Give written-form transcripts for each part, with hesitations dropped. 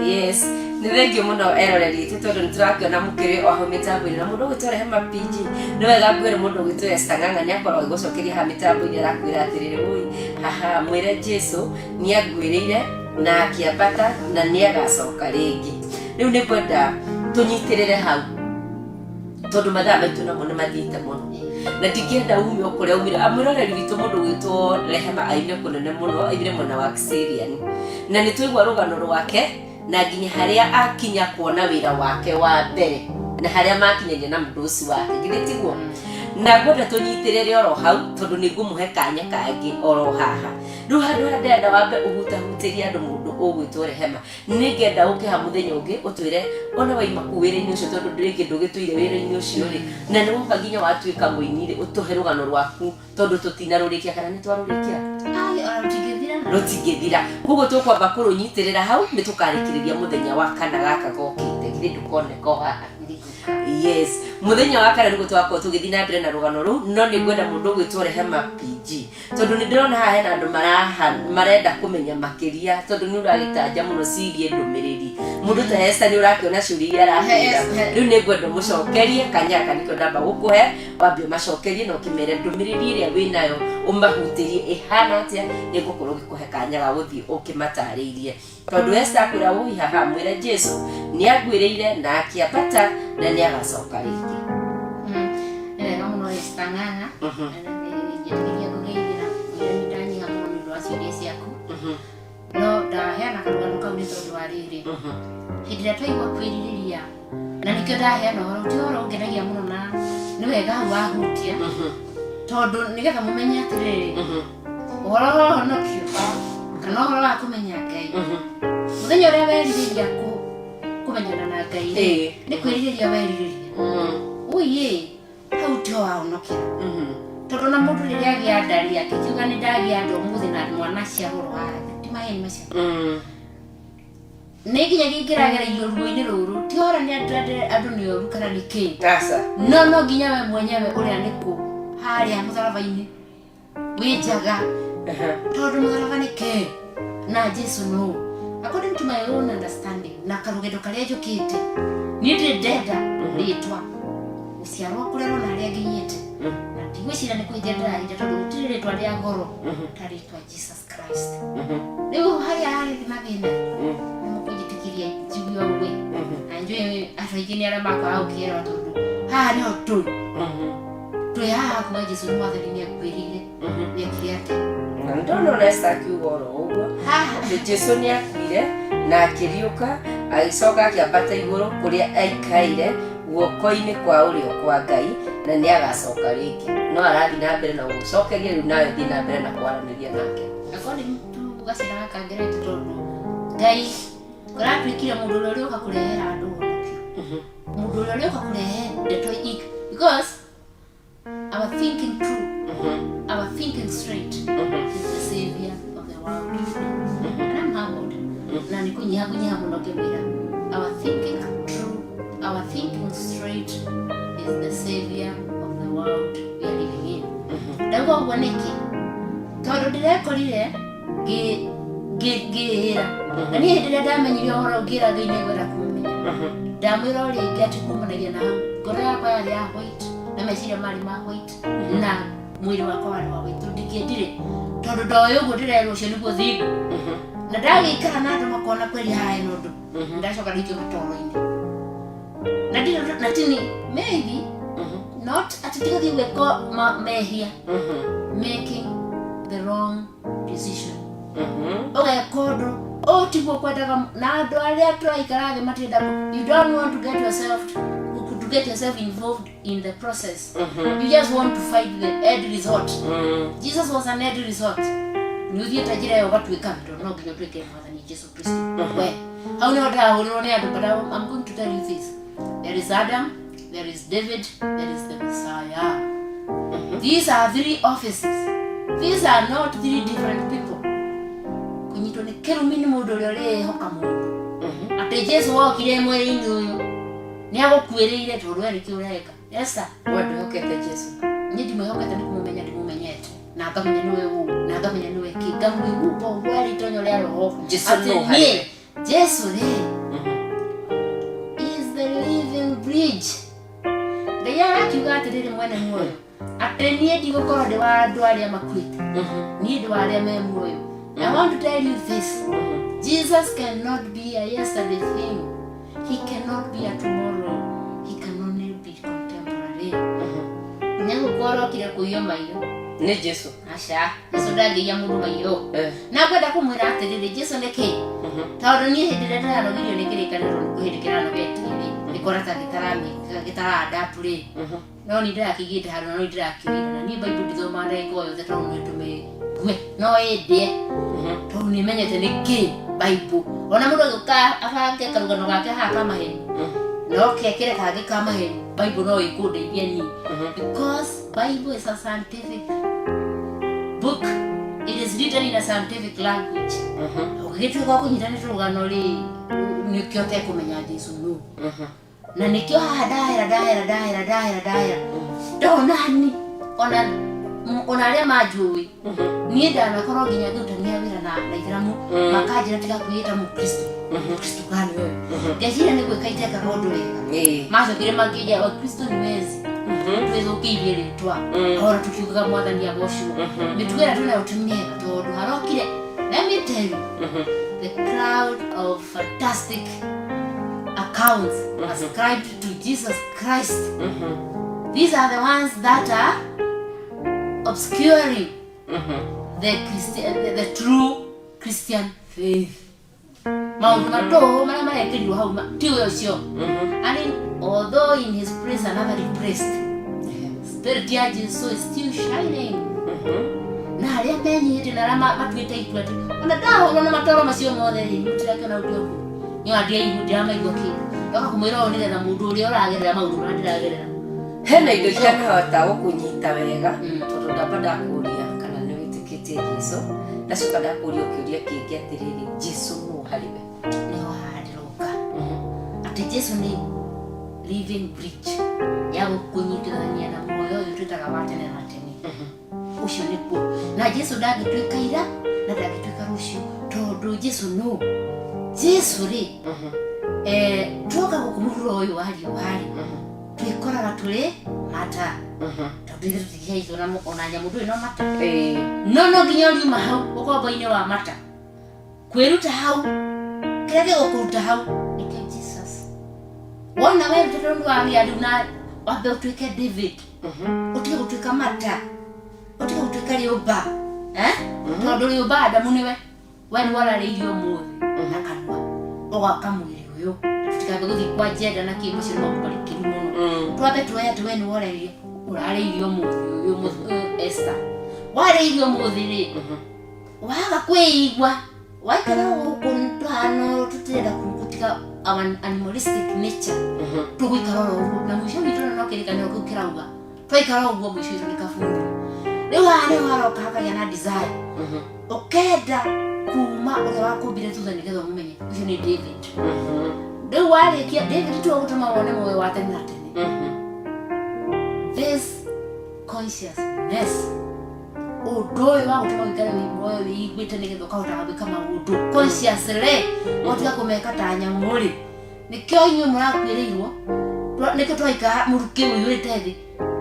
Yes, nĩ thengiũ mũno eroreri aitũ tondũ nĩ tũrakĩona mũkĩrĩ o hau mĩtambo-inĩ na mũndũ ũgwĩtwo Rehema PG nĩ wega ngwĩre mũndũ ũgwĩtwo Esther Ng'ang'a nĩ akorwo agĩgũcokeria haha mĩtambo-inĩ arakwĩra atĩrĩrĩ ũi haha mwĩre Jesu nĩ anguĩrĩire na akĩambata na nĩ agacoka rĩngĩ. Rĩu nĩ ngwenda tũnyitĩrĩre hau tondũ mathaa maitũ namo nĩ mathiĩte mũno na ndingĩenda ume o kũrĩa umire. Mwĩroreri witũ mũndũ ũgwĩtwo Rehema aimire kũnene mũno, aimire mwena wa Kiserian na nĩ twaigua rũgano rwake na nginya harĩa akinya kuona wĩra wake wa mbere na harĩa makinyagia na mũndũ wake, githĩ tiguo? Na ngwenda tũnyitĩrĩre oro hau tondũ nĩ ngũmũhe kanya kangĩ oro haha. Rĩu handũ harĩa ndĩrenda wambe ũhutahutĩrie andũ mũndũ ũgwĩtwo Rehema, nĩngenda ũke ha mũthenya ũngĩ ũtwĩre ona waima kũu wĩra-inĩ ũcio tondũ rĩngĩ ndũgĩtũire wĩra-inĩ ũcio rĩ, na nĩ woka nginya watuĩka mũini rĩ, ũtũhe rũgano rwaku tondũ tũtinarũrĩkia kana nĩ twarũrĩkia? Ai, ona rũtingĩthira. Rũtingĩthira, koguo tũkwamba kũrũnyitĩrĩra hau, nĩ tũkarĩkĩrĩria mũthenya wa kana gaka gokĩte. Githĩ ndũkoneka o haha? Yes, mũthenya wa kana nĩguo tũgakorwo tũgĩthiĩ na mbere na rũgano rũu, no nĩ ngwenda mũndũ ũgwĩtwo Rehema PG tondũ nĩ ndĩrona haha hena andũ maraha marenda kũmenya makĩria tondũ nĩ ũragĩtanja mũno ciĩgiĩ ndũmĩrĩri. Mũndũ ta Esther nĩ ũrakĩona ciũria iria arakĩũria. Rĩu nĩ ngwenda ũmũcokerie kanya gaka, nĩkĩo ndamba gũkũhe wambe ũmacokerie na ũkĩmere ndũmĩrĩri ĩrĩa wĩnayo ũmahutĩrie ĩhana atĩa. Nĩ ngũkorwo ngĩkũhe kanya ga gũthiĩ ũkĩmatarĩirie tondũ Esther akwĩra ũi haha mwĩre Jesu nĩ anguĩrĩire na akĩambata na nĩ agacoka rĩngĩ. Nĩ wega mũno, Esther Ng'ang'a. Njĩtĩkĩria ngũgeithĩra ngwĩre nĩ ndanyiha mũno nĩ ũndũ wa ciũria ciaku. No ndaheana karũgano kau nĩ tondũ wa rĩrĩ, hĩndĩ ĩrĩa twaigua kwĩrirĩria, na nĩkĩo ndaheana ũhoro, ti ũhoro ũngenagia mũno, na nĩ wega hau wahutia tondũ nĩgetha mũmenye atĩrĩrĩ, ũhoro wa ũhonokio kana ũhoro wa kũmenya Ngai, mũthenya ũrĩa werirĩria kũmenyana na Ngai rĩ, nĩ kwĩrirĩria werirĩria ũiĩ hau tiho wahonokera, tondũ na mũndũ rĩrĩa agĩa nda rĩ, akĩkiuga nĩ ndagĩa nda ũmũthĩ na mwana aciarwo oro haha, ti maheni macio? Nĩ nginyagia ingĩragereirio ruo-inĩ rũrũ, ti ũhoro nĩ andũ andũ nĩ oru kana nĩ kĩ. Aca. No no nginya we mwenyewe ũrĩa nĩ kũ harĩa mũtharaba-inĩ wĩ njaga, tondũ mũtharaba nĩ kĩ na Jesu no according to my own understanding na karũgendo karĩa njũkĩte niĩ ndirĩ ndenda rĩtwa gũciarwo, kũrerwo na harĩa nginyĩte, na ndigwĩciria nĩ kũhingia ndĩrahingia tondũ gũtirĩ rĩtwa rĩa goro ta rĩtwa Jesus Christ. Rĩu harĩa harĩ mathĩna nĩ mũkũnjĩtĩkĩria njigue ũguo, na njũĩ andũ aingĩ nĩ arĩa makwaga gũkĩerwa tondũ haha nĩho tũrĩ twĩ haha kuga Jesu nĩ Mwathani, nĩ akuĩrĩire, nĩ ekire atĩa. Na ndona ona Esther akiuga oro ũguo haha atĩ Jesu nĩ akuire na akĩriũka, agĩcoka akĩambata igũrũ kũrĩa aikaire guoko-inĩ kwa ũrĩo kwa Ngai na nĩ agacoka rĩngĩ. No arathiĩ na mbere na gũgũcokeria rĩu, nawe thiĩ na mbere na kwaranĩria nake. According to gacĩra gaka ngerete, tondũ Ngai kũratuĩkire mũndũ ũrĩa ũrĩũka kũrehera andũ ũhonokio, mũndũ ũrĩa ũrĩũka kũrehe ndeto because our thinking true, our thinking straight is the savior of the world, and I'm humbled na nĩ kũnyiha kũnyiha mũno ngĩmwĩra our thinking true, our thinking straight is the savior of the world we are living in. Ndauga ũguo nĩkĩ? Tondũ ndĩrekorire ngĩĩra na niĩ hĩndĩ ĩrĩa ndamenyire ũhoro ngĩra Ngai nĩ ngwenda kũmũmenya, ndamwĩra o rĩngĩ atĩ kumanagia na hau ngoro yakwa yarĩ ya white na meciria marĩ ma white na mwĩrĩ wakwa warĩ wa white, tondũ ndingĩendire, tondũ ndoĩ ũguo ndĩrerwo ũcio nĩguo thingu, na ndagĩikara na andũ makona kweri haha hena ũndũ, ndacoka ndaikio matoro-inĩ na ndirĩ na tini maybe not atĩ tigũthiĩ gwĩka mehia, making the wrong decision, ũgeka ũndũ ũũ tiguo kwendaga na andũ arĩa tũraikara thĩ matienda you don't want to get yourself involved in the process. You just want to find the end result. Jesus was an end result. Nĩ ũthiĩte njĩra ĩyo ũgatuĩka tondũ no nginya ũtuĩke Mwathani Jesu Kristo we hau nĩho ndahũrĩrwo nĩ andũ. But I'm going to tell you this: there is Adam, there is David, there is the Messiah. These are three offices. These are not three different people. Kũnyitwo nĩ kĩrumi nĩ mũndũ ũrĩa ũrĩhoka mũndũ atĩ Jesu wokire mwĩrĩ-inĩ ũyũ nĩ agũkuĩrĩire tondũ we nĩkĩ ũreka. Esther. We ndwĩhokete Jesu? Niĩ ndimwĩhokete, nĩ kũmũmenya ndimũmenyete na ngamenya nĩwe ũũ na ngamenya nĩwe kĩ, ngamwĩhumba ũguo arĩ itonyo rĩa roho. Jesu atĩ nũ niĩ harĩ we? Jesu rĩ is the living bridge. Ngai arakiuga atĩrĩrĩ, mwene muoyo, atĩ niĩ ndigũkorwo ndĩ wa andũ arĩa makuĩte, niĩ ndĩ wa arĩa me muoyo. I want to tell you this: Jesus cannot be a yesterday thing, he cannot be a tomorrow, he can only be contemporary. Nĩgũkorwo okire kũiywo maiyo. Nĩ Jesu? Aca, Jesu ndangĩiya mũndũ maiyo. Na ngwenda kũmwĩra atĩrĩrĩ, Jesu nĩ kĩ? Tondũ niĩ hĩndĩ ĩrĩa ndĩranogirio nĩ kĩrĩkanĩro, nĩ hĩndĩ kĩranogetie rĩ, nĩkora ta gĩtaradapt rĩ, no nĩ ndĩrakĩigĩte handũ na no ndĩrakĩrĩra. Na niĩ Bible ndithomaga ndagĩka o yothe, tondũ no ĩtũme ngue, no ĩndĩe, tondũ nĩ menyete nĩ kĩ Bible. Ona mũndũ agĩũka abange karũgano gake haha ka maheni, no kekĩre kangĩ ka maheni, Bible no ĩkũndeithia niĩ, because Bible is a scientific book. It is written in a scientific language. Ũgĩgĩtuĩka wa kũnyita nĩ tũrũgano rĩ, nĩkĩo tekũmenya Jesu nũ. Na nĩkĩo haha ndahera, ndahera, ndahera, ndahera, ndahera, ndonani ona arĩa manjũĩ niĩ ndanakorwo nginya ngĩrutania wĩra na ithĩramu, makanjĩra tiga kwĩĩta mũkristo. Mũkristo gani wewe? Ngeciria nĩ gwĩka itekaga ũndũ wega. Macokire makĩnja wakristo nĩ wezi, twĩthũkĩirie rĩtwa ora tũkiugaga Mwathani agocwo. Mĩtugo ĩrĩa twĩnayo ti mĩega, tondũ harokire, let me tell you, the crowd of fantastic accounts ascribed to Jesus Christ, these are the ones that are obscuring the true Christian faith. Maũndũ matũ marĩa marekĩrirwo hau ti ũyũ ũcio. And although in his place another replaced, spirit ya Jesu is still shining. Na arĩa menyihĩtie na arĩa matuĩte itua atĩ ona ndahũrwo na matoro macio mothe rĩ, mũtirakĩona ũndũ ũguo nĩ ndiaigua, ndĩramaigua kĩndũ. Ndoka kũmwĩra ũũ nĩgetha mũndũ ũrĩa ũragerera maũndũ marĩa ndĩragerera. Hena indo itanahota gũkũnyita wega, tondũ ndamba ndakũria kana nĩ wĩtĩkĩtie Jesu, ndacoka ndakũria kĩũria kĩngĩ atĩrĩrĩ, Jesu nũ harĩ we? Nĩho haha ndĩroka, atĩ Jesu nĩ living bridge ya gũkũnyitithania na muoyo ũyũ twĩtaga wa tene na tene. Ũcio nĩkuo. Na Jesu ndangĩtuĩka ira na ndangĩtuĩka rũciũ, tondũ Jesu nũ? Jesu rĩ, tuoka gũkũ mũhuro ũyũ wa riũa rĩ, twĩkoraga tũrĩ mata, tondũ ithuĩ tũtigiaitwo na ona nyamũ ndũrĩ no mata. No nginya ũriuma hau ũkombo-inĩ wa mata, kwĩruta hau, kĩrĩa gĩgũkũruta hau nĩkĩo Jesus. Wona weruta, tondũ wagĩa rĩu na wambe ũtuĩke David, ũtige gũtuĩka mata, ũtige gũtuĩka rĩũmba, eh? Tondũ rĩũmba Adamu nĩwe we nĩ wararĩirio ũmũthĩ na kanua ũgaka mwĩrĩ ũyũ. Tũtikambe gũthiĩ kwa njenda na kĩ, macio nĩ maũndũ marikĩru mũno. Twambe tuoye atĩ we nĩ worairie, ũrarĩirio ũmũthĩ ũyũ, ũyũ Esther warĩirio ũmũthĩ rĩ, waga kwĩigua waikara gũkũ tũhana tũtirenda gũtiga our animalistic nature, tũgũikara oro ũguo na mũico witũ na no kĩrĩkanĩro kĩu kĩrauga twaikara ũguo mũico witũ nĩ kaburi. Rĩu haha nĩho haroka hakagĩa na desire, ũkenda kuma ũrĩa wakũmbire thutha nĩgetha ũmũmenye. Ũcio nĩ David. Rĩu warĩkia David tiwe gũtũma wone muoyo wa tene na tene. This consciousness, ũndũ ũyũ wa gũtũma ũikare wĩ muoyo wĩiguĩte nĩgetha ũkahotaga gwĩka maũndũ consciously, ũgatiga kũmeka ta nyamũ rĩ, nĩkĩo inyuĩ mũrakuĩrĩirwo. Nĩkĩo twaikara mũrukĩ ũiyũrĩte thĩ,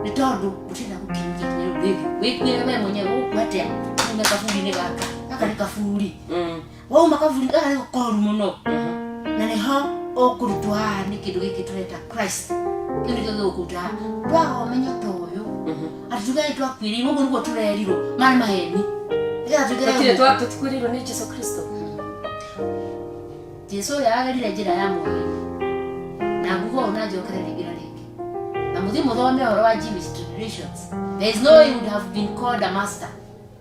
nĩ tondũ mũtirenda gũkinyia ikinya rĩu rĩngĩ wĩkuĩre we mwenyewe. Ũgũkua atĩa ume kaburi-inĩ gaka? Gaka nĩ kaburi. Wauma kaburi gaka nĩ koru mũno, na nĩho ũkũrutwo haha nĩ kĩndũ gĩkĩ tũreta Christ. Kĩu nĩkĩo gĩgũkũruta haha. Twaga ũmenyo ta ũyũ atĩ tuge nĩ twakuĩrĩirwo, ũguo nĩguo tũrerirwo, maya nĩ maheni nĩgetha tũingĩre. Tũtirĩ tũtikuĩrĩirwo nĩ Jesu Kristo. Jesu ũrĩa agerire njĩra ya muoyo, na nguga ũũ na njokere rĩngĩ na rĩngĩ, na mũthiĩ mũthome ũhoro wa Jewish traditions, there is no way he would have been called a master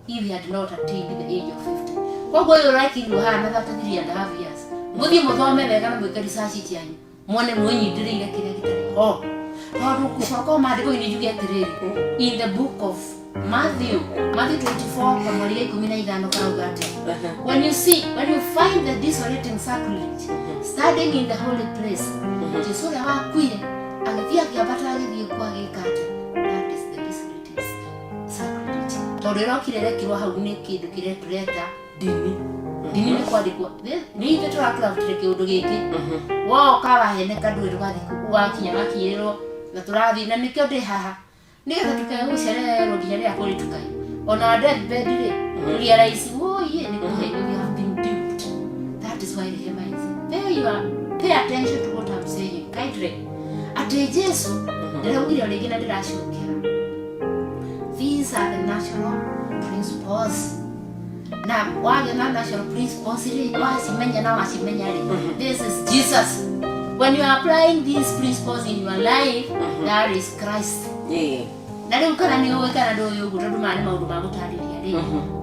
if he had not attained the age of 50. Koguo ũyũ ũrekirwo haha na 33 and a half years, mũthiĩ mũthome wega na mwĩke research cianyu, muone mwĩnyitĩrĩire kĩrĩa gĩtarĩ ho. Tondũ gũcoka maandĩko-inĩ njuge atĩrĩrĩ, in the book of Matthew, Matthew 24 kamweri ga 15 karauga atĩa? When you see, when you find the desolating sacrilege standing in the holy place, Jesu ũrĩa wakuire agĩthiĩ akĩambata agĩthiĩ kwa agĩka atĩa? That is the desolating sacrilege, tondũ ĩrokire ĩrekirwo hau nĩ kĩndũ kĩrĩa tũreta ndini. Ndini nĩ kwandĩkwo. Nĩ ithuĩ tũrakĩrabutire kĩũndũ gĩkĩ. Woka waheneka ndũĩ ndũgathiĩ wakinya wakinyĩrĩrwo na tũrathiĩ na nĩkĩo ndĩ haha nĩgetha tũkae gũcererwo nginya rĩrĩa kũrĩtukayo ona deathbed rĩ realize woiye nĩ kũhenio. We have been duped. That is why Rehema is pay your pay attention to what I'm saying kindly, atĩ Jesu ndĩraugire o rĩngĩ na ndĩracokera, these are the natural principles. Na wagĩa na natural principles rĩ, wacimenya na wacimenya rĩ, this is Jesus. When you are applying these principles in your life, that is Christ. Na rĩu kana nĩ ũĩ kana ndũĩ ũguo, tondũ maya nĩ maũndũ ma gũtarĩria rĩ,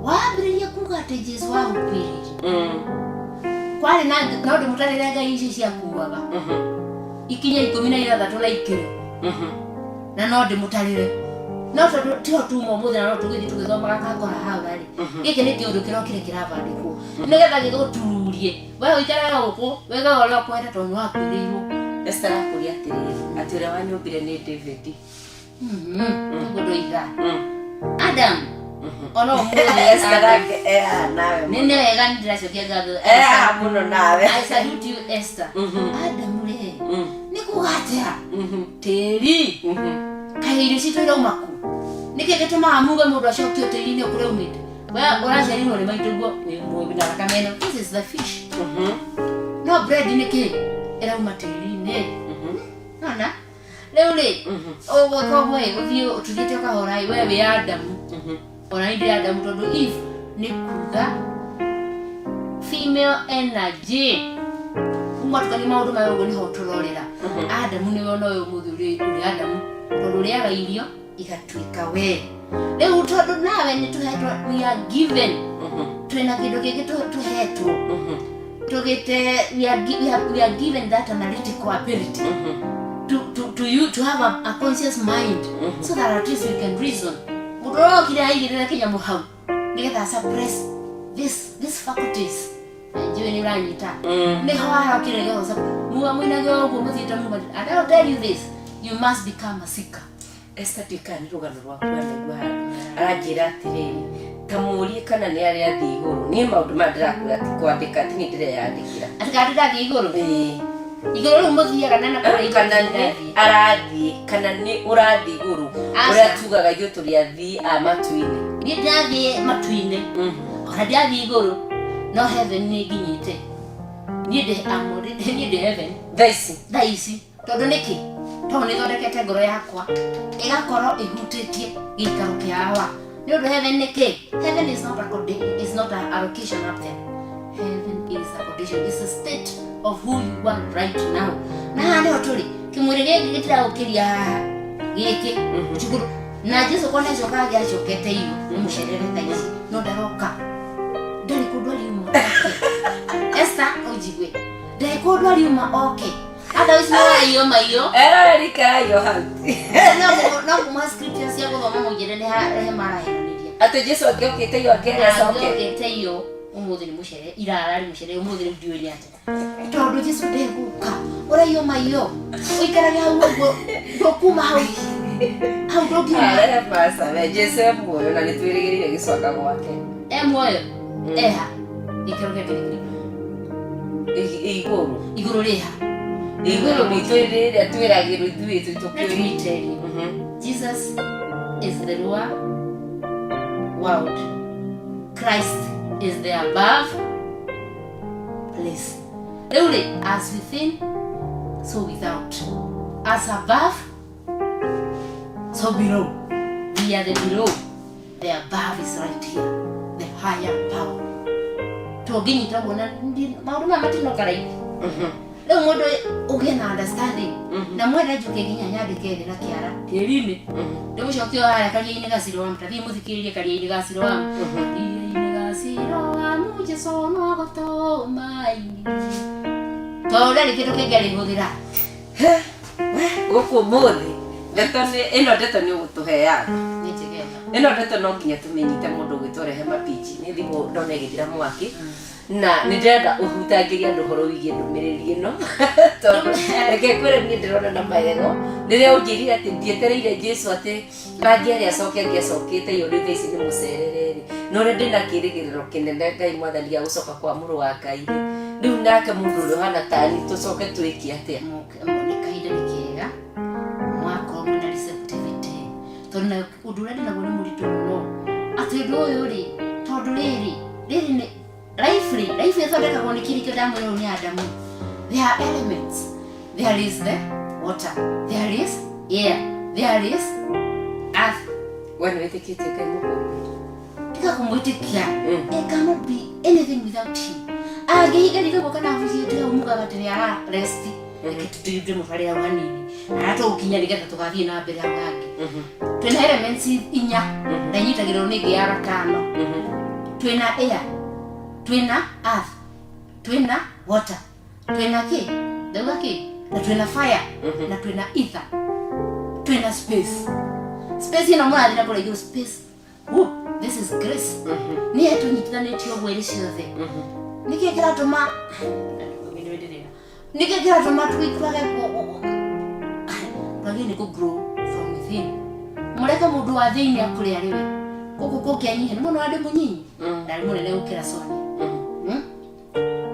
wambĩrĩria kuga atĩ Jesu agũkuĩrĩire kwarĩ na no ndĩmũtarĩre ngai icio ciakuaga ikinya 16 na ikĩro, na no ndĩmũtarĩre, no tondũ tiho tuma ũmũthĩ na no tũgĩthiĩ tũgĩthomaga kakora hau rĩ, gĩkĩ nĩ kĩũndũ kĩrokire kĩrabandĩkwo nĩgetha gĩgũtururie we ũikaraga gũkũ wĩkaga ũrĩa ũkwenda tondũ nĩwakuĩrĩirwo. Esther arakũria atĩrĩrĩ, atĩ ũrĩa wanyũmbire nĩ David. Nĩguo ndoiga Adam ona ũmũthĩ. Esther Adam. Nake ehaha nawe. Nĩ nĩ wega, nĩ ndĩracokia ngatho. Ehaha mũno nawe. I salute you, Esther. Adam rĩ, nĩ kuga atĩa? Tĩri. Kaĩ irio citũ irauma kũ? Nĩkĩ gĩtũmaga muge mũndũ acokio tĩri-inĩ kũrĩa umĩte? We ũraciarirwo nĩ maitũguo wĩ na thakame ĩno. This is the fish. No bread nĩ kĩ ĩrauma tĩri-inĩ? Nona rĩu rĩ, ũgwĩka ũguo ĩ, ũthiĩ ũtũthiĩte ũkahora ĩ, we wĩ Adamu, ona niĩ ndĩ Adamu, tondũ Eve nĩ kuga female energy. Kuma tukanie maũndũ maya ũguo nĩho tũrorera. Adamu nĩwe ona ũyũ ũmũthĩ ũrĩ Adamu, tondũ ũrĩaga irio igatuĩka we. Rĩu tondũ nawe nĩ tũhetwo, we are given, twĩna kĩndũ kĩngĩ tũhetwo tũgĩte we are given that analytical ability to you to have a conscious mind so that at least we can reason. Mũndũ ũrĩa okire aigĩrĩra kĩnyamũ hau nĩgetha suppress this faculties. Njũĩ nĩ ũranyita nĩho arokire gĩothe muga mwinage ũguo mũthiĩte muga. And I will tell you this, you must become a seeker. Esther, ndikana nĩ rũgano rwaku anaigua handũ aranjĩra atĩrĩrĩ, ta mũrie kana nĩ arĩa athiĩ igũrũ. Niĩ maũndũ maya ndĩrakwĩra ti kwandĩka, ti niĩ ndĩreyandĩkĩra. Atĩ kana ndĩrathiĩ igũrũ? Ĩĩ. Igũrũ rĩu mũthiaga na kũrĩa igũrũ? Kana nĩ Ndĩrathiĩ. Arathiĩ kana nĩ ũrathiĩ igũrũ? Aca. Ũrĩa tugaga ithuĩ tũrĩ athii a matu-inĩ. Niĩ ndĩrathiĩ matu-inĩ, ona ndĩrathiĩ igũrũ, no heaven nĩ nginyĩte. Niĩ ndĩ am already- niĩ ndĩ heaven. Thaa ici? Thaa ici. Tondũ nĩkĩ? Tondũ nĩ thondekete ngoro yakwa ĩgakorwo ĩhutĩtie gĩikaro kĩa Awa. Nĩ ũndũ heaven nĩ kĩ? Heaven is not a, is not a location up there. Heaven is a condition, is a state of who you are right now. Na haha nĩho tũrĩ. Kĩmwĩrĩ gĩkĩ gĩtiragũkĩria haha gĩkĩ cukuru na Jesu kona acoka agĩacokete iyo mũcerere thaa ici, no ndaroka, ndarĩ kũndũ ariuma oke. Esther, ũnjigue, ndarĩ kũndũ ariuma oke. Otherwise no waiyo maiyo. Eroreri karaio hau. No kuma scriptures cia gũthoma mũnjĩre nĩ he marahenanĩria. Atĩ Jesu angĩokĩte iyo angĩarĩ acoke. Angĩokĩte iyo ũmũthĩ nĩ mũcere irara rĩ mũcere ũmũthĩ rĩu ndiũĩ nĩ atĩa, tondũ Jesu ndegũka ũraiyo maiyo ũikarage hau ũguo, ndũkuma hau hau, ndũngiuma. Arehe pasa we Jesu e muoyo na nĩ twĩrĩgĩrĩire gĩcoka gwake. E muoyo eha gĩkĩro gĩake nĩ kĩrĩkũ? Igũrũ. Igũrũ rĩha? Igũrũ ritũ rĩrĩa twĩragĩrwo ithuĩ Let tũkĩũria. me tell you, Jesus is the lower world. Christ is the above place. Rĩu rĩ, as within, so without. As above, so below. We are the below. The above is right here. The higher power. Tũngĩnyita guo na maũndũ maya matinoka raithi. Rĩu mũndũ ũgĩe na understanding na mwenda njuke nginya nyandĩke thĩ na kĩara tĩri-inĩ, ndĩmũcokie o harĩa karia-inĩ ga Siloamu. Tathiĩ mũthikĩrĩrie karia-inĩ ga Siloamu, karia-inĩ ga Siloamu, Jesu no agũtũmaini tondũ ndarĩ kĩndũ kĩngĩ arĩhũthĩra. Gũkũ ũmũthĩ ndeto nĩ ĩno, ndeto nĩ ũgũtũheaga. Nĩ njegega. Ĩno ndeto no nginya tũmĩnyite. Mũndũ ũgwĩtwo Rehema PG, nĩ thimũ ndona ĩgĩthira mwaki. Na nĩ ndĩrenda ũhutangĩrie andũ ũhoro wĩgiĩ ndũmĩrĩri ĩno, tondũ reke ngwĩre, niĩ ndĩrona na magego rĩrĩa ũnjĩrire atĩ ndietereire Jesu atĩ angĩarĩ acoke, angĩacokete iyo rĩu thaa ici nĩ mũcerere rĩ, na ũrĩa ndĩna kĩrĩgĩrĩro kĩnene Ngai Mwathani gĩa gũcoka kwa mũrũ wa Ngai rĩ, rĩu nake mũndũ ũrĩa ũhana tani tũcoke twĩke atĩa? Nĩ kahinda nĩ kega mwakorwo mwĩna receptivity, tondũ na ũndũ ũrĩa ndĩnaguo nĩ mũritũ mũno, atĩ ũndũ ũyũ rĩ, tondũ rĩrĩ rĩrĩ nĩ life rĩ, life ĩthondekagwo nĩ kĩrĩkĩo ndamwĩra ũyũ nĩ Adamu. There are elements. There is the water, there is air, there is earth. We nĩ wĩtĩkĩtie Ngai mũkũmbĩ? Tiga kũmwĩtĩkia. It cannot be anything without him. Angĩhinga ritho kana abucie, tiga mugaga atĩ nĩ ara rest, reke tũtinde mũbarĩ hau hanini aratũgũkinya nĩgetha tũgathiĩ na mbere hau hangĩ. Twĩna elements inya na inyitagĩrĩrwo nĩ ĩngĩ ya gatano. Twĩna air, twĩna earth, twĩna water, twĩna kĩ, ndauga kĩ, na twĩna fire, na twĩna ether, twĩna space. Space ĩno mũrathiĩ na kũrĩa igũrũ, space. Woo, this is grace. Nĩ tũnyitithanĩtio ũguo ĩrĩ ciothe. Nĩkĩ kĩratũma, nĩkĩ kĩratũma twage twagĩrĩire nĩ kũ grow from within? Mũreke mũndũ wa thĩinĩ akũre arĩ we. Gũkũ kũngĩanyiha nĩ mũno, andĩ mũnyinyi ndarĩ mũnene gũkĩra Sonia.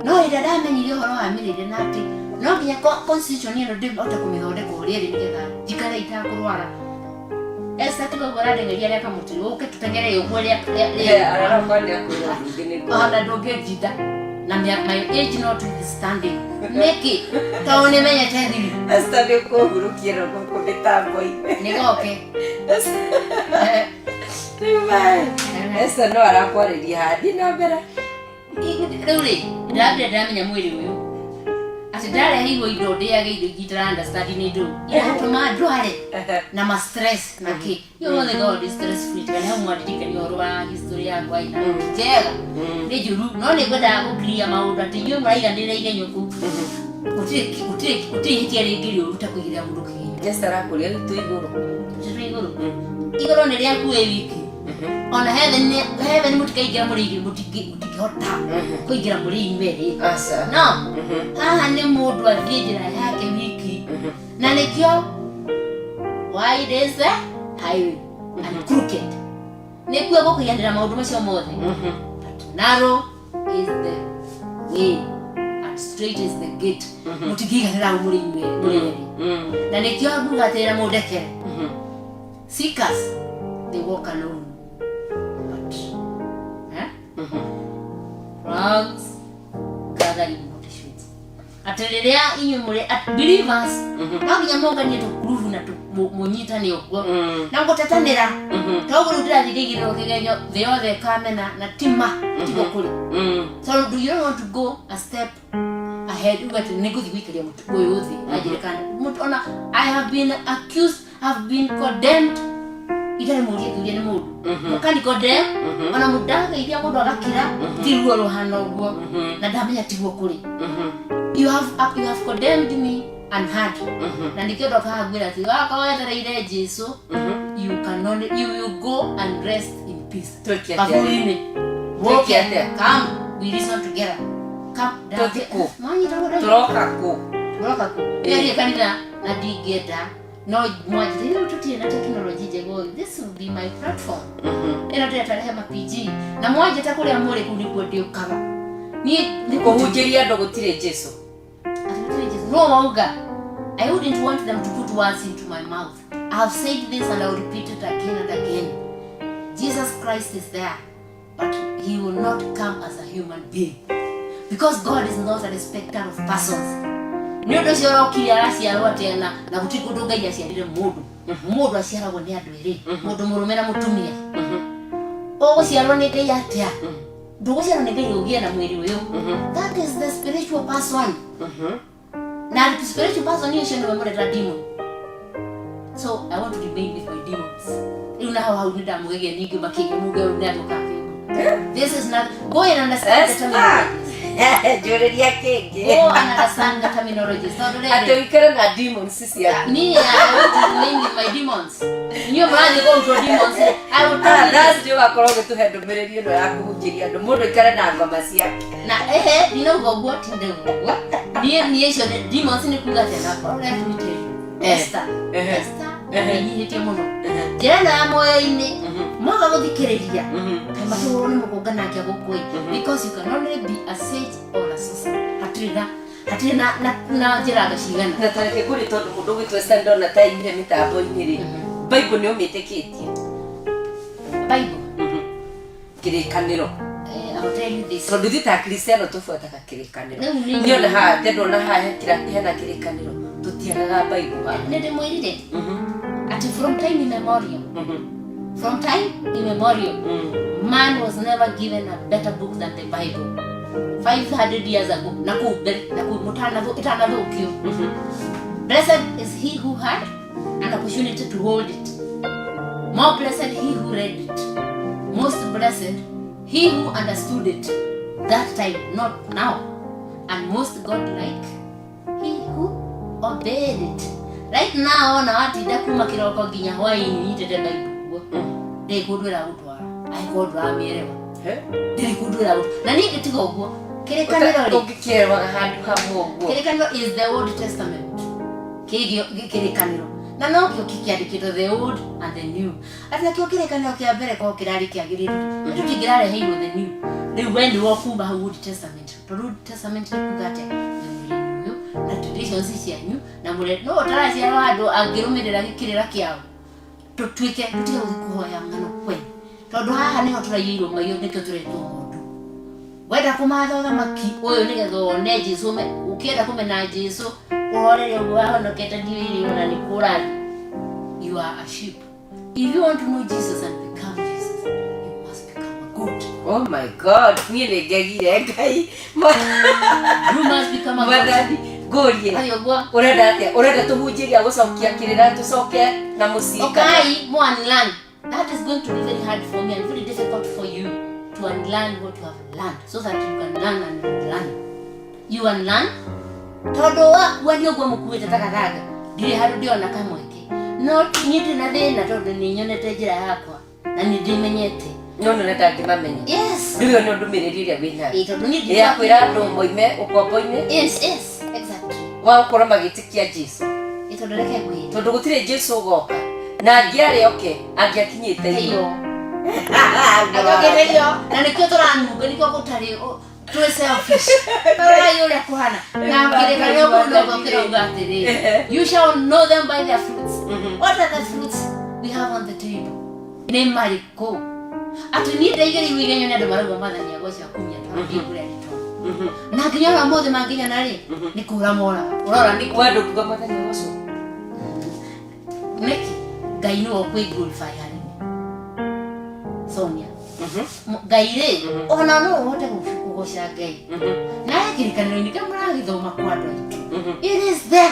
No ĩrĩa ndamenyire ũhoro wa mĩrĩre na atĩ no nginya constitution ĩno ndĩhote kũmĩthondeka ũrĩa ĩrĩ nĩgetha njikare itakũrwara. Esther, tiga ũguo ũrandengeria rĩa kamũtĩ, ũke tũteng'ere ũguo rĩa Ararokwa nĩ akwĩra ũndũ ũngĩ nĩ ona ndũngĩnjinda na my age notwithstanding. Nĩkĩ? Tondũ nĩmenyete thiri. Esther, nĩ kũhurũkia na gũkũ mĩtambo-inĩ. Nĩgoke. Rĩu mae, Esther no arakwarĩria haha, thiĩ na mbere. Rĩu rĩ, ndĩrambire ndĩramenya mwĩrĩ ũyũ atĩ ndareheirwo indo ndĩage, indo ingĩ itara understand nĩ ndũ iratũma ndware na ma stress na kĩ. You know, God is stress free. Tiga nĩ hau mwandirikania ũhoro wa history yakwa ina njega nĩ njũru, no nĩ ngwendaga gũkiria maũndũ atĩ inyuĩ mũraiganĩra igenyo kũu, gũtirĩ ihĩtia rĩngĩ rĩũru ta kũigĩrĩra mũndũ kĩgenyo. Esther arakũria, rĩu twĩ igũrũ? Twĩ igũrũ. Igũrũ nĩ rĩaku wĩ wiki. Ona heaven heaven mũtikaingĩra mũrĩ igĩrĩ, mũtingĩhota kũingĩra mũrĩ inyuerĩ. Aca. No haha nĩ mũndũ athiĩ njĩra yake wiki, na nĩkĩo wide is the highway and crooked, nĩkuo gũkũiganĩra maũndũ macio mothe, but narrow is the way and straight is the gate. Mũtingĩiganĩra hau mũrĩ inyuĩ mũrĩ erĩ, na nĩkĩo nguga atĩrĩra mũndekere. Seekers, they walk alone, but frogs gather in multitudes. Atĩ rĩrĩa inyuĩ mũrĩ believers, no nginya mũnganie tũkurubu na mũnyitane ũguo na gũtetanĩra. Toguo rĩu ndĩrathiĩ ngĩigĩrĩrwo kĩgenyo, thĩ yothe ĩkamena na tima tiguo kũrĩ, tondũ you don't want to go a step ahead uga atĩ nĩ ngũthiĩ gũikaria mũtu ũyũ thĩ anjĩre kana ona I have been accused, have been condemned itarĩ mũrie kĩũria nĩ mũndũ mũkani condemn, ona mũndũ ndagageithia mũndũ agakira, ti ruo rũhana ũguo na ndamenya tiguo kũrĩ. You have condemned me unheard, na nĩkĩo ndokaga ngwĩra atĩ wakorwo wetereire Jesu, you can only, you will go and rest in peace. Twĩke atĩa? Kaburi-inĩ. Twĩke atĩa? Come, we reason together, come. Tũthiĩ kũ? Mwanyita ũguo. Tũroka kũ? Tũroka kũ? Nĩarie kanitha na ndingĩenda no mwanjĩrĩire. Rĩu tũtirĩ na tekinoronjĩ njega ũyũ. This will be my platform ĩno ndĩreta Rehema PG, na mwanjĩta kũrĩa mũrĩ, kũu nĩkuo ndĩũkaga niĩ nĩ Kũhunjĩria andũ gũtirĩ Jesu. Ati gũtirĩ Jesu no wauga. I wouldn't want them to put words into my mouth. I have said this and I will repeat it again and again. Jesus Christ is there, but he will not come as a human being, because God is not a respecter of persons. Nĩ ũndũ ũcio ũrokire araciarwo atĩa na gũtirĩ kũndũ Ngai aciarire mũndũ. Mũndũ aciaragwo nĩ andũ erĩ, mũndũ mũrũme na mũtumia. Ũgũciarwo nĩ Ngai atĩa? Ndũgũciarwo nĩ Ngai ũgĩe na mwĩrĩ ũyũ. That is the spiritual person, na spiritual person ũcio nĩwe mũreta demon. So I want to remain with my demons. Rĩu na hau hau nĩ ndamũgegia ningĩ makĩria muge ũyũ nĩ atũka kĩongo. This is not go and understand the Esther! terminologies. Njũrĩria kĩngĩ. Go and understand the terminologies. Tondũ Atĩ rĩrĩ, ũikare na demons ciaku. me, I want to name my demons. Inyuĩ mũrathiĩ kũrutwo demons. I will tell Ah, you this. that's nĩ ũgakorwo ũgĩtũhe ndũmĩrĩri ĩno ya kũhunjĩria andũ mũndũ aikare na ngoma ciake. Na ehe, ndinauga ũguo, ti ndauga ũguo. Niĩ niĩ icio nĩ demons nĩ kuga atĩa na let me tell you. Esther, Esther nĩenyihĩtie mũno. Njĩra ĩno ya muoyo-inĩ, mwaga gũthikĩrĩria, kaĩ matũhũrwo nĩ mũkũnga nake gũkũ ĩ. Because you can only be a sage or a sorcerer. Hatirĩ na hatirĩ na na na njĩra nga cigana. Na tareke ngũrie tondũ mũndũ ũgwĩtwo Esther ndona ta aimire mĩtambo-inĩ rĩ, Bible nĩ ũmĩtĩkĩtie? Bible. Kĩrĩkanĩro. I will tell you this. Tondũ ithuĩ ta Akristiano tũbuataga kĩrĩkanĩro. Rĩu nĩ- Niĩ ona haha te ndona haha hena kĩrĩkanĩro tũtiagaga Bible haha. Nĩ ndĩmwĩrire atĩ from time immemorial, from time immemorial, man was never given a better book than the Bible. 500 years ago, na kũu mbere, na kũu ĩtanathũkio. Blessed is he who had an opportunity to hold it. More blessed he who read it. Most blessed he who understood it that time, not now. And most godlike he who obeyed it. Right now, ona watinda kuma kiroko nginya hwaĩ-inĩ nyitĩte Bible guo, ndĩrĩ kũndũ ĩragũtwara angĩkorwo ndũramĩerewa, ndĩrĩ kũndũ ĩragũtwara. Na niĩ ngĩtiga ũguo kĩrĩkanĩro rĩ, Ũngĩkĩerewaga handũ hamwe ũguo. Kĩrĩkanĩro is the Old Testament. Kĩgio kĩrĩkanĩro na nokĩo kĩkĩandĩkĩtwo the old and the new, atĩ nakĩo kĩrĩkanĩro kĩa mbere korwo kĩrarĩ kĩagĩrĩru nĩ tũtingĩrareheirwo the new. Rĩu we nĩwe ũkuma hau Old Testament, tondũ Old Testament nĩ kuga atĩa? Nĩ mũrĩmi ũyũ na traditions cianyu na mũre no ũtaraciarwo handũ angĩrũmĩrĩra kĩrĩra kĩao, tũtuĩke tũtige gũthiĩ kũhoya ng'ano kwenyu, tondũ haha nĩho tũraiyĩirwo maiyo, nĩkĩo tũretwo ng'ondu. Wenda kũmatha ũthamaki ũyũ nĩgetha wone Jesu, ũkĩenda kũmena Jesu ũhorere ũguo wahonokete ndiũĩ ona nĩ kũ ũrathiĩ. You are a sheep. If you want to know Jesus and become Jesus, you must become a goat. Oh my God, niĩ nĩ ngegire Ngai. You must become a goat. Mwathani, ngũrie. Harĩ ũguo. Ũrenda atĩa? Ũrenda tũhunjĩria gũcokia kĩrĩra tũcoke na mũciĩ kana? Okai, mo unlearn. That is going to be very hard for me and very difficult for you to unlearn what you have learned so that you can learn and learn. You unlearn. Tondũ wakua nĩ ũguo mũkuĩte takathaga, ndirĩ handũ ndĩona kamweke. No niĩ ndirĩ na thĩna tondũ nĩ nyonete njĩra yakwa na nĩ ndĩmenyete. No nĩ ndangĩmamenya. Yes. Rĩu ĩyo nĩ ndũmĩrĩri ĩrĩa wĩnayo. Ĩ, tondũ niĩ Nĩ ya kwĩra andũ moime ũkombo-inĩ Yes, yes, exactly. wa gũkorwo magĩtĩkia Jesu. Ĩ, tondũ reke ngwĩre. Tondũ gũtirĩ Jesu ũgoka. Na angĩarĩ oke angĩakinyĩte Ĩyo. iyo. Agokĩte iyo. Na nĩkĩo tũranunga, nĩkĩo gũtarĩ twĩ selfish. Rorai ũrĩa kũhana. Na kĩrĩkanĩro kũu nĩguo kĩrauga atĩrĩrĩ, you shall know them by their fruits. What are the fruits we have on the table? Nĩ marĩkũ? Atĩ niĩ ndaigĩrĩirwo igenyo nĩ andũ marauga mwathani agoca kumia tondũ ndiĩ kũrĩa ndĩtwara. Na nginya ona ũmũthĩ manginyona rĩ, nĩ kũra moraga. Ũrora nĩ We ndũngiuga mwathani agocwo. Nĩkĩ? Ngai nĩwe ũkwĩ glorify harĩ niĩ. Sonia. Ngai rĩ, ona no ũhote kũgoca Ngai. Na he kĩrĩkanĩro-inĩ kĩrĩa mũragĩthoma kwa andũ aitũ. It is there.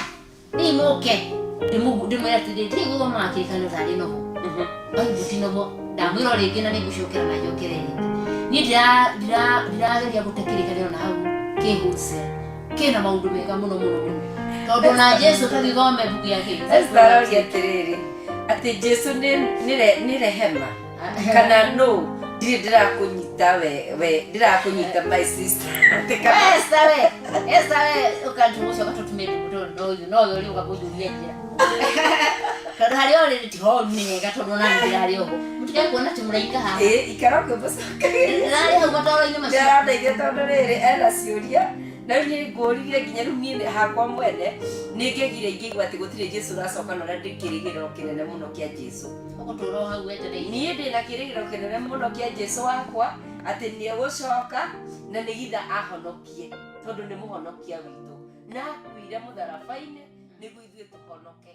Rĩu mũke ndĩmwĩre atĩrĩrĩ, ndirĩ gũthomaga kĩrĩkanĩro tarĩ novo. Bible ti novo. Ndamwĩra o rĩngĩ na nĩngũcokera na njokere rĩngĩ. Niĩ ndirageria gũte kĩrĩkanĩro na hau kĩ wholesale. Kĩna maũndũ mega mũno mũno mũno. Tondũ na Jesu tagĩthome mbuku ya kĩ. Esther aroria atĩrĩrĩ, atĩ Jesu nĩ rehema kana no ndirĩ ndĩrakũnyita we ndĩrakũnyita my sister. Atĩ kana- Esther we, Esther we, ũkantũgũcoka tũtume ndũgũ tondũ no ũyũ ũrĩ ũgakũnjũria njĩra. Tondũ harĩa ũrĩ ti ho nĩ hega tondũ ona niĩ ndĩrarĩ oho. Mũtigae kuona atĩ mũraika haha. Ĩ, ikara ũkĩmũcokagia. Ndĩrarĩ hau matoro-inĩ macio. Ndĩrandeithia tondũ rĩrĩ ena ciũria na rĩu niĩ ngũririe nginya rĩu niĩ hakwa mwene nĩ ngegire ingĩigua atĩ gũtirĩ Jesu ũracoka na ũrĩa ndĩ kĩrĩgĩrĩro kĩnene mũno kĩa Jesu. Ũgũtũra o hau wetereire. Niĩ ndĩ na kĩrĩgĩrĩro kĩnene mũno kĩa Jesu wakwa atĩ nĩ egũcoka na nĩgetha ahonokie tondũ nĩ mũhonokia witũ na akuire mũtharaba-inĩ nĩguo ithuĩ tũhonoke.